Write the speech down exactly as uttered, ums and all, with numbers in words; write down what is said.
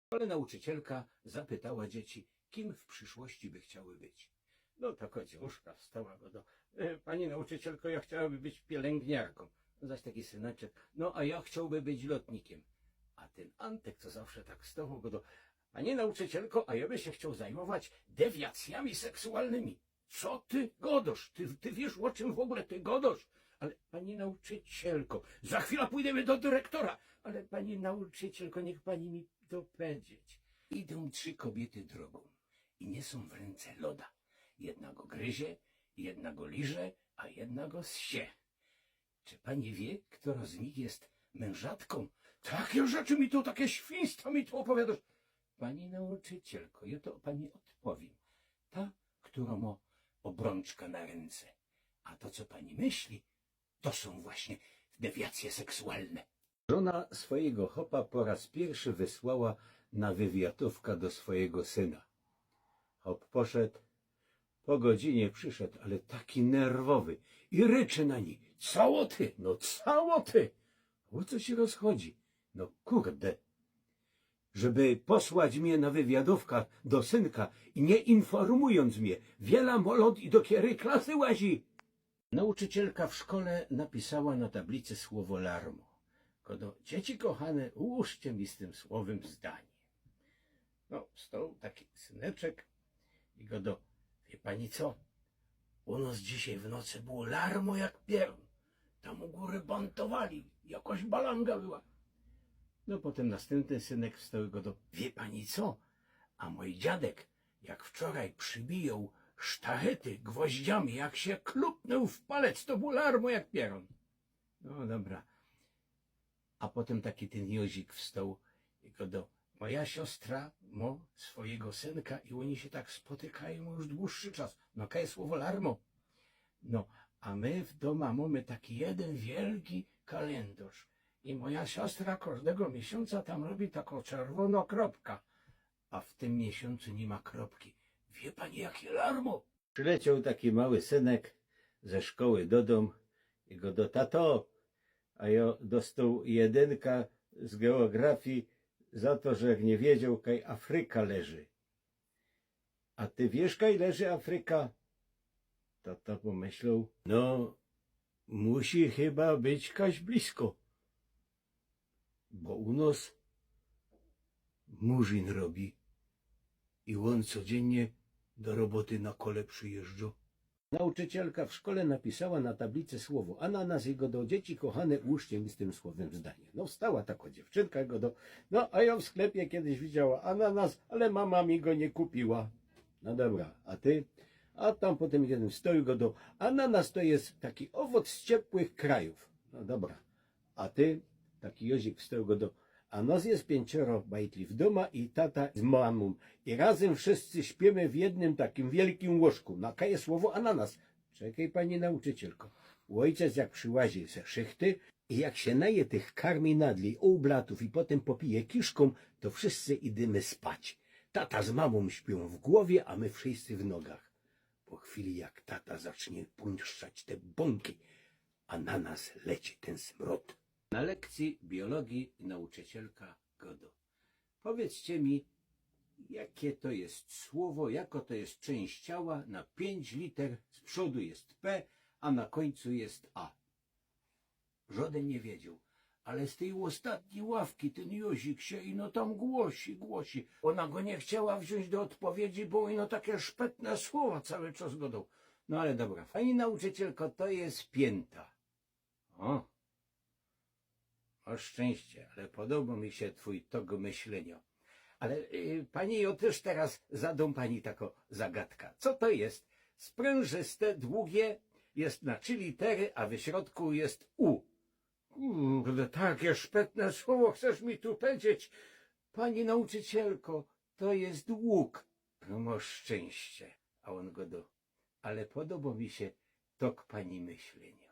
Ale nauczycielka zapytała dzieci, kim w przyszłości by chciały być. No, taka dziewuszka wstała, godo: „E, pani nauczycielko, ja chciałaby być pielęgniarką”. Zaś taki syneczek: „No, a ja chciałby być lotnikiem”. A ten Antek, co zawsze tak wstawał, godo: „Pani nauczycielko, a ja by się chciał zajmować dewiacjami seksualnymi”. „Co ty godosz? Ty, ty wiesz, o czym w ogóle ty godosz?” „Ale pani nauczycielko, za chwilę pójdziemy do dyrektora”. „Ale pani nauczycielko, niech pani mi to powiedzieć”. Idą trzy kobiety drogą i niosą w ręce loda. Jedna go gryzie, jedna go liże, a jedna go ssie. „Czy pani wie, która z nich jest mężatką?” „Takie rzeczy mi tu, takie świństwa mi tu opowiadasz”. „Pani nauczycielko, ja to pani odpowiem. Ta, którą ma obrączka na ręce. A to, co pani myśli, to są właśnie dewiacje seksualne”. Żona swojego chopa po raz pierwszy wysłała na wywiadówka do swojego syna. Chop poszedł, po godzinie przyszedł, ale taki nerwowy i ryczy na niej: „Cało ty, no cało ty! O co się rozchodzi? No kurde, żeby posłać mnie na wywiadówka do synka i nie informując mnie, wiela molot i do kiery klasy łazi”. Nauczycielka w szkole napisała na tablicy słowo larmo. Godo: „Dzieci kochane, ułóżcie mi z tym słowem zdanie”. No, wstał taki syneczek i godo: „Wie pani co? U nas dzisiaj w nocy było larmo jak pierōn. Tam u góry bantowali, jakoś balanga była”. No, potem następny synek wstał i godo: „Wie pani co? A mój dziadek, jak wczoraj przybijał sztachety gwoździami, jak się klupnął w palec, to było larmo jak pierōn”. No dobra. A potem taki ten Jozik wstał i godo: „Moja siostra ma swojego synka i oni się tak spotykają już dłuższy czas”. „No, kaj słowo larmo?” „No, a my w doma mamy taki jeden wielki kalendarz i moja siostra każdego miesiąca tam robi taką czerwoną kropka, a w tym miesiącu nie ma kropki. Wie pani, jakie larmo?” Przyleciał taki mały synek ze szkoły do dom i godo: „Tato, a ja dostał jedynka z geografii za to, że nie wiedział, kaj Afryka leży. A ty wiesz, kaj leży Afryka?” Tata pomyślał: „No, musi chyba być kaś blisko, bo u nos Murzin robi i on codziennie do roboty na kole przyjeżdża”. Nauczycielka w szkole napisała na tablicy słowo ananas i godo: „Dzieci kochane, ułóżcie mi z tym słowem zdanie”. No, wstała taka dziewczynka i godo: „No, a ja w sklepie kiedyś widziała ananas, ale mama mi go nie kupiła”. „No dobra, a ty?” A tam potem jeden stoi, godo: „Ananas to jest taki owoc z ciepłych krajów”. „No dobra, a ty?” Taki Jozik wstał, godo: „A nos jest pięcioro bajtli w doma i tata z mamą. I razem wszyscy śpimy w jednym takim wielkim łóżku. Na kaj je słowo ananas?” „Czekaj, pani nauczycielko. Ojciec jak przyłazi ze szychty i jak się naje tych karminadli, oblatów i potem popije kiszką, to wszyscy idymy spać. Tata z mamą śpią w głowie, a my wszyscy w nogach. Po chwili, jak tata zacznie puszczać te bąki, a na nas leci ten smrod”. Na lekcji biologii nauczycielka godo: „Powiedzcie mi, jakie to jest słowo, jako to jest część ciała, na pięć liter, z przodu jest P, a na końcu jest A”. Żaden nie wiedział, ale z tej ôstatnij ławki ten Jozik się ino tam głosi, głosi. Ona go nie chciała wziąć do ôdpowiedzi, bo ino takie szpetne słowa cały czas godoł. „No ale dobra, pani nauczycielko, to jest piynta”. „O, masz szczęście, ale podobo mi się twōj tok myślynio. Ale, y, pani, jo tyż teroz zadōm pani tako zagadka. Co to jest? Sprynżyste, długie, jest na trzi litery, a w środku jest U”. „Kurde, takie szpetne słowo chcesz mi tu powiedzieć? Pani nauczycielko, to jest łuk”. „No, masz szczęście”. A on godo: „Ale podobo mi się tok pani myślynio”.